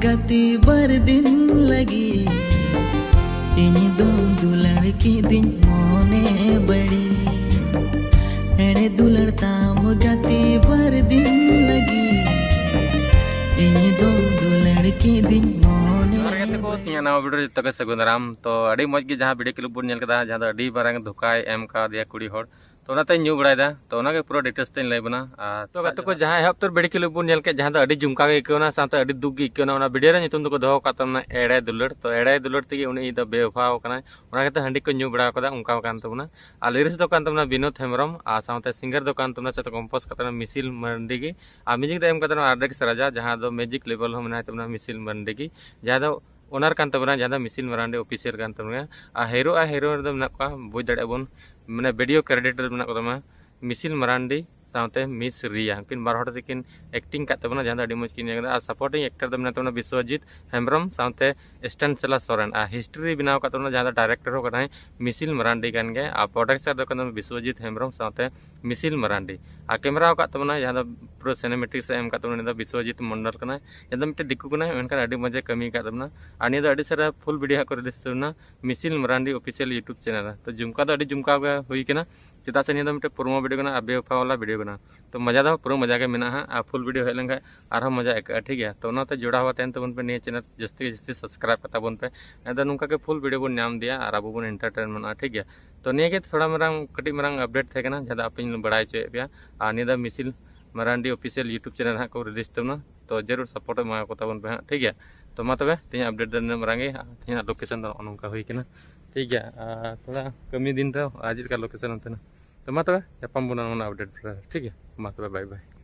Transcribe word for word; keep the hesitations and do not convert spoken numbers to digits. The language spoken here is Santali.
ᱜᱟᱛᱮ ᱵᱟᱨ ᱫᱤᱱ ᱞᱟᱹᱜᱤᱫ ᱤᱧ ᱫᱚᱢ ᱫᱩᱞᱟᱹᱲ ᱠᱤᱫᱤᱧ ᱢᱚᱱᱮ ᱵᱟᱹᱲᱤᱡ᱾ ᱮᱲᱮ ᱫᱩᱞᱟᱹᱲ ᱛᱟᱢ ᱜᱟᱛᱮ ᱵᱟᱨ ᱫᱤᱱ ᱞᱟᱹᱜᱤᱫ ᱤᱧ ᱫᱚᱢ ᱫᱩᱞᱟᱹᱲ ᱠᱤᱫᱤᱧ ᱢᱚᱱᱮ ᱡᱚᱦᱟᱨ ᱜᱟᱛᱮ ᱠᱚ, ᱵᱟᱹᱲᱤᱡ᱾ ᱤᱧᱟᱹᱜ ᱱᱟᱣᱟ video ᱨᱮ ᱡᱚᱛᱚ ᱜᱮ ᱥᱟᱹᱜᱩᱱ ᱫᱟᱨᱟᱢ᱾ ᱛᱚ ᱟᱹᱰᱤ ᱢᱚᱡᱽ ᱜᱮ ᱡᱟᱦᱟᱸ video clip ᱵᱚᱱ ᱧᱮᱞ ᱠᱮᱫᱟ, ᱡᱟᱦᱟᱸ ᱫᱚ ᱟᱹᱰᱤ ᱢᱟᱨᱟᱝ ᱫᱷᱳᱠᱟᱭ ᱮᱢ ᱠᱟᱣᱫᱮᱭᱟ ᱠᱩᱲᱤ ᱦᱚᱲ, ᱛᱚ ᱚᱱᱟᱛᱮᱧ ᱧᱩ ᱵᱟᱲᱟᱭᱮᱫᱟ᱾ ᱛᱚ ᱚᱱᱟᱜᱮ ᱯᱩᱨᱟᱹ details ᱛᱮᱧ ᱞᱟᱹᱭ ᱵᱚᱱᱟ᱾ ᱟᱨ ᱛᱚ ᱜᱟᱛᱮ ᱠᱚ, ᱡᱟᱦᱟᱸ ᱮᱦᱚᱵ ᱩᱛᱟᱹᱨ video clip ᱵᱚᱱ ᱧᱮᱞ ᱠᱮᱫ, ᱡᱟᱦᱟᱸ ᱫᱚ ᱟᱹᱰᱤ ᱡᱩᱢᱠᱟ ᱜᱮ ᱟᱹᱭᱠᱟᱹᱣᱱᱟ, ᱥᱟᱶᱛᱮ ᱟᱹᱰᱤ ᱫᱩᱠ ᱜᱮ ᱟᱹᱭᱠᱟᱹᱣᱱᱟ᱾ ᱚᱱᱟ video ᱨᱮ ᱧᱩᱛᱩᱢ ᱫᱚᱠᱚ ᱫᱚᱦᱚ ᱟᱠᱟᱫ ᱛᱟᱵᱚᱱᱟ ᱮᱲᱮ ᱫᱩᱞᱟᱹᱲ᱾ ᱛᱚ ᱮᱲᱮ ᱫᱩᱞᱟᱹᱲ ᱛᱮᱜᱮ ᱩᱱᱤ ᱫᱚ ᱵᱮᱣᱯᱷᱟᱣ ᱟᱠᱟᱱᱟᱭ, ᱚᱱᱟ ᱠᱷᱟᱹᱛᱤᱨ ᱦᱟᱺᱰᱤ ᱠᱚ ᱧᱩ ᱵᱟᱲᱟ ᱟᱠᱟᱫᱟ, ᱚᱱᱠᱟ ᱠᱟᱱ ᱛᱟᱵᱚᱱᱟ᱾ ᱟᱨ lyrics ᱫᱚ ᱠᱟᱱ ᱛᱟᱵᱚᱱᱟ ᱵᱤᱱᱳᱫ ᱦᱮᱢᱵᱨᱚᱢ, ᱟᱨ ᱥᱟᱶᱛᱮ singer ᱫᱚ ᱠᱟᱱ ᱛᱟᱵᱚᱱᱟ, ᱥᱮ compose ᱠᱟᱛᱮ ᱢᱤᱥᱤᱞ ᱢᱟᱨᱰᱤ ᱜᱮ᱾ ᱟᱨ music ᱫᱚ ᱮᱢ ᱠᱟᱛᱮ ᱟᱨ ᱮᱠᱥ ᱨᱟᱡᱟ, ᱡᱟᱦᱟᱸ ᱫᱚ music level ᱦᱚᱸ ᱢᱮᱱᱟᱭ ᱛᱟᱵᱚᱱᱟ ᱢᱤᱥᱤᱞ ᱢᱟᱨᱰᱤ ᱜᱮ, ᱡᱟᱦᱟᱸ ᱫᱚ owner ᱠᱟᱱ ᱛᱟᱵᱚᱱᱟ, ᱡᱟᱦᱟᱸ ᱫᱚ ᱢᱤᱥᱤᱞ ᱢᱟᱨᱟᱱᱰᱤ official ᱠᱟᱱ ᱛᱟᱵᱚᱱᱟ᱾ ᱟᱨ hero ᱟᱨ heroine ᱨᱮᱫᱚ ᱢᱮᱱᱟᱜ ᱠᱚᱣᱟ, ᱵᱩᱡᱽ ᱫᱟᱲᱮᱭᱟᱜ ᱵᱚᱱ, ᱢᱟᱱᱮ video credit ᱨᱮ ᱢᱮᱱᱟᱜ ᱠᱚ ᱛᱟᱵᱚᱱᱟ ᱢᱤᱥᱤᱞ ᱢᱟᱨᱟᱱᱰᱤ ᱥᱟᱶᱛᱮ ᱢᱤᱥ ᱨᱤᱭᱟ᱾ ᱩᱱᱠᱤᱱ ᱵᱟᱨ ᱦᱚᱲ ᱛᱮᱠᱤᱱ acting ᱠᱟᱜ ᱛᱟᱵᱚᱱᱟ, ᱡᱟᱦᱟᱸ ᱫᱚ ᱟᱹᱰᱤ ᱢᱚᱡᱽ ᱠᱤᱱ ᱧᱮᱞ ᱠᱮᱫᱟ᱾ ᱟᱨ supporting actor ᱫᱚ ᱢᱮᱱᱟᱜ ᱛᱟᱵᱚᱱᱟ ᱵᱤᱥᱣᱚᱡᱤᱛ ᱦᱮᱢᱵᱨᱚᱢ ᱥᱟᱶᱛᱮ ᱥᱴᱮᱱᱥᱮᱞᱟ ᱥᱚᱨᱮᱱ᱾ ᱟᱨ history ᱵᱮᱱᱟᱣ ᱠᱟᱜ ᱛᱟᱵᱚᱱᱟ, ᱡᱟᱦᱟᱸ ᱫᱚ director ᱦᱚᱸ ᱠᱟᱱᱟᱭ ᱢᱤᱥᱤᱞ ᱢᱟᱨᱟᱱᱰᱤ ᱠᱟᱱ ᱜᱮᱭᱟ᱾ ᱟᱨ producer ᱫᱚ ᱠᱟᱱᱟ ᱵᱤᱥᱣᱚᱡᱤᱛ ᱦᱮᱢᱵᱨᱚᱢ ᱥᱟᱶᱛᱮ ᱢᱤᱥᱤᱞ ᱢᱟᱨᱟᱱᱰᱤ᱾ ᱟᱨ camera ᱟᱠᱟᱫ ᱛᱟᱵᱚᱱᱟᱭ, ᱡᱟᱦᱟᱸ ᱫᱚ ᱯᱩᱨᱟᱹ cinematics ᱮ ᱮᱢ ᱟᱠᱟᱫ ᱛᱟᱵᱚᱱᱟ, ᱩᱱᱤ ᱫᱚ ᱵᱤᱥᱣᱚᱡᱤᱛ ᱢᱚᱱᱰᱚᱞ ᱠᱟᱱᱟᱭ, ᱡᱟᱦᱟᱸ ᱫᱚ ᱢᱤᱫᱴᱮᱱ ᱫᱤᱠᱩ ᱠᱟᱱᱟᱭ, ᱢᱮᱱᱠᱷᱟᱱ ᱟᱹᱰᱤ ᱢᱚᱡᱽ ᱮ ᱠᱟᱹᱢᱤ ᱟᱠᱟᱫ ᱛᱟᱵᱚᱱᱟ᱾ ᱟᱨ ᱱᱤᱭᱟᱹ ᱫᱚ ᱟᱹᱰᱤ ᱪᱮᱦᱨᱟ full video ᱦᱟᱸᱜ ᱠᱚ release ᱛᱟᱵᱚᱱᱟ ᱢᱤᱥᱤᱞ ᱢᱟᱨᱟᱱᱰᱤ official YouTube channel ᱨᱮ᱾ ᱛᱚ ᱡᱩᱢᱠᱟ ᱫᱚ ᱟᱹᱰᱤ ᱡᱩᱢᱠᱟ ᱜᱮ ᱦᱩᱭ ᱠᱟᱱᱟ, ᱪᱮᱫᱟᱜ ᱥᱮ ᱱᱤᱭᱟᱹ ᱫᱚ ᱢᱤᱫᱴᱮᱱ promo video ᱠᱟᱱᱟ ᱟᱨ ᱵᱮᱣᱯᱷᱟ ᱣᱟᱞᱟ video ᱠᱟᱱᱟ᱾ ᱛᱚ ᱢᱚᱡᱟ ᱫᱚ ᱯᱩᱨᱟᱹ ᱢᱚᱡᱟ ᱜᱮ ᱢᱮᱱᱟᱜᱼᱟ ᱦᱟᱸᱜ, ᱟᱨ full video ᱦᱮᱡ ᱞᱮᱱᱠᱷᱟᱱ ᱟᱨᱦᱚᱸ ᱢᱚᱡᱟ ᱟᱹᱭᱠᱟᱹᱜᱼᱟ, ᱴᱷᱤᱠ ᱜᱮᱭᱟ᱾ ᱛᱚ ᱚᱱᱟᱛᱮ ᱡᱚᱲᱟᱣ ᱠᱟᱛᱮ ᱛᱟᱵᱚᱱ ᱯᱮ, ᱱᱤᱭᱟᱹ channel ᱡᱟᱹᱥᱛᱤ ᱜᱮ ᱡᱟᱹᱥᱛᱤ subscribe ᱠᱟᱛᱟ ᱵᱚᱱ ᱯᱮ᱾ ᱟᱫᱚ ᱱᱚᱝᱠᱟ ᱜᱮ full video ᱵᱚᱱ ᱧᱟᱢ ᱤᱫᱤᱭᱟ ᱟᱨ ᱟᱵᱚ ᱵᱚᱱ entertainmentᱚᱜᱼᱟ, ᱴᱷᱤᱠ ᱜᱮᱭᱟ᱾ ᱛᱚ ᱱᱤᱭᱟᱹ ᱜᱮ ᱛᱷᱚᱲᱟ ᱢᱟᱨᱟᱝ, ᱠᱟᱹᱴᱤᱡ ᱢᱟᱨᱟᱝ update ᱛᱟᱦᱮᱸ ᱠᱟᱱᱟ, ᱡᱟᱦᱟᱸ ᱫᱚ ᱟᱯᱮᱧ ᱵᱟᱲᱟᱭ ᱦᱚᱪᱚᱭᱮᱫ ᱯᱮᱭᱟ᱾ ᱟᱨ ᱱᱤᱭᱟᱹ ᱫᱚ ᱢᱤᱥᱤᱞ ᱢᱟᱨᱟᱱᱰᱤ official YouTube channel ᱦᱟᱸᱜ ᱠᱚ release ᱛᱟᱵᱚᱱᱟ, ᱛᱚ ᱡᱟᱹᱨᱩᱲ support ᱮᱢᱟ ᱠᱚ ᱛᱟᱵᱚᱱ ᱯᱮ ᱦᱟᱸᱜ, ᱴᱷᱤᱠ ᱜᱮᱭᱟ᱾ ᱛᱚ ᱢᱟ ᱛᱚᱵᱮ, ᱛᱮᱦᱮᱧᱟᱜ update ᱫᱚ ᱱᱤᱱᱟᱹᱜ ᱢᱟᱨᱟᱝ ᱜᱮ᱾ ᱛᱮᱦᱮᱧᱟᱜ location ᱫᱚ ᱱᱚᱜᱼᱚ ᱱᱚᱝᱠᱟ ᱦᱩᱭ ᱠᱟᱱᱟ, ᱴᱷᱤᱠ ᱜᱮᱭᱟ᱾ ᱟᱨ ᱛᱷᱚᱲᱟ ᱠᱟᱹᱢᱤ ᱫᱤᱱ ᱛᱮ ᱟᱨ ᱪᱮᱫ ᱞᱮᱠᱟ location ᱚᱱᱛᱮᱱᱟᱜ᱾ ᱛᱚ ᱢᱟ ᱛᱚᱵᱮ, ᱧᱟᱯᱟᱢ ᱵᱚᱱᱟ ᱱᱚᱣᱟ update ᱨᱮ, ᱴᱷᱤᱠ ᱜᱮᱭᱟ᱾ ᱢᱟ ᱛᱚᱵᱮ, bye bye᱾